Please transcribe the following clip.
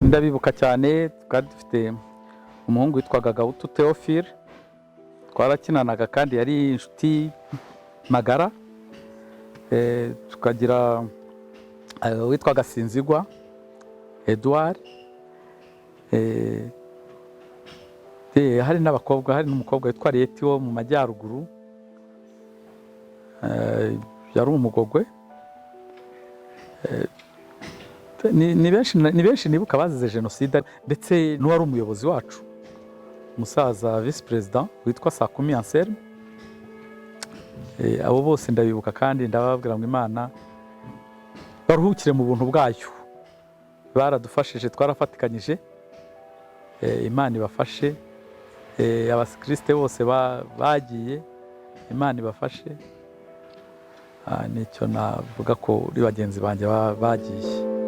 Ndabibuka cyane. Twari dufite umuhungu witwaga Gahutu Theophile, twarakinanaga kandi yari inshuti magara. Tukagira witwaga Sinzigwa Edouard. Hari n'abakobwa, hari n'umukobwa witwa Leti wo mu majyaruguru, yari umugogwe. Ni benshi nibuka bazize jenoside, ndetse n'uwari umuyobozi wacu, umusaza visi perezida witwa Sakumi Anselme. Abo bose ndabibuka kandi ndababwira ngo Imana baruhukire mu buntu bwayo. Baradufashije, twarafatikanyije. Imana ibafashe. Abakirisite bose bagiye, Imana ibafashe. Nicyo navuga ko kuri bagenzi banjye bagiye.